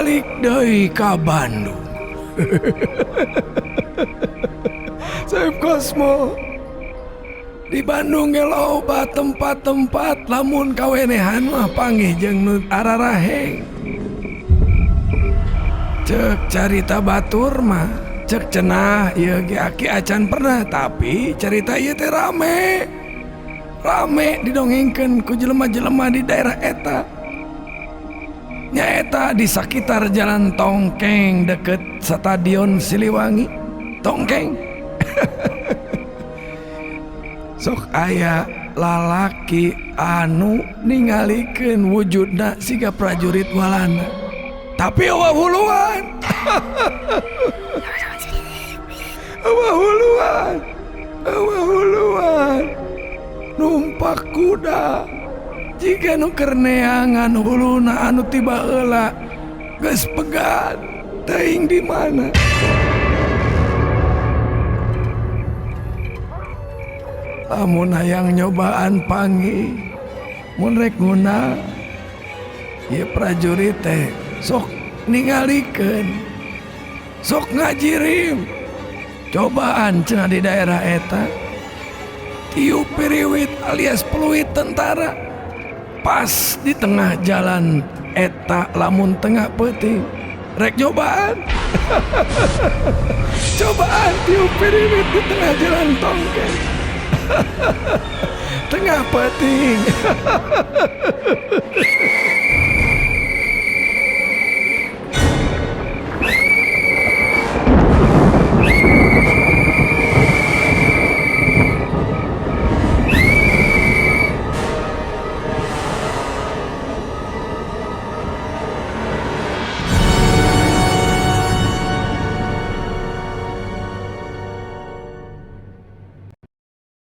Balik deui ka Bandung. Saib Kosmo di Bandung ge loba tempat-tempat lamun kawenehan mah panggih jeung nu araraheng. Cek carita batur mah, cek cenah ieu ge aki acan pernah, tapi carita ieu teh rame. Rame didongengkeun ku jelema-jelema di daerah eta. Nyaeta di sakitar Jalan Tongkeng deket Stadion Siliwangi. Tongkeng. Sok aya lalaki anu ningalikeun wujudna siga prajurit Walanda. Tapi eueuh huluan. Eueuh huluan. Eueuh huluan. Numpak kuda. Jiga nu keur neangan huluna anu tiba heula geus pegat teuing di mana. Lamun hayang nyobaan panggih mun rek nguna ieu prajurit teh sok ningalikeun, sok ngajirim. Cobaan cenah di daerah eta tiup piriwit alias peluit tentara pas di tengah jalan eta lamun tengah peuting rek nyobaan. Cobaan tiup piriwit di tengah jalan Tongkeng. Tengah peuting.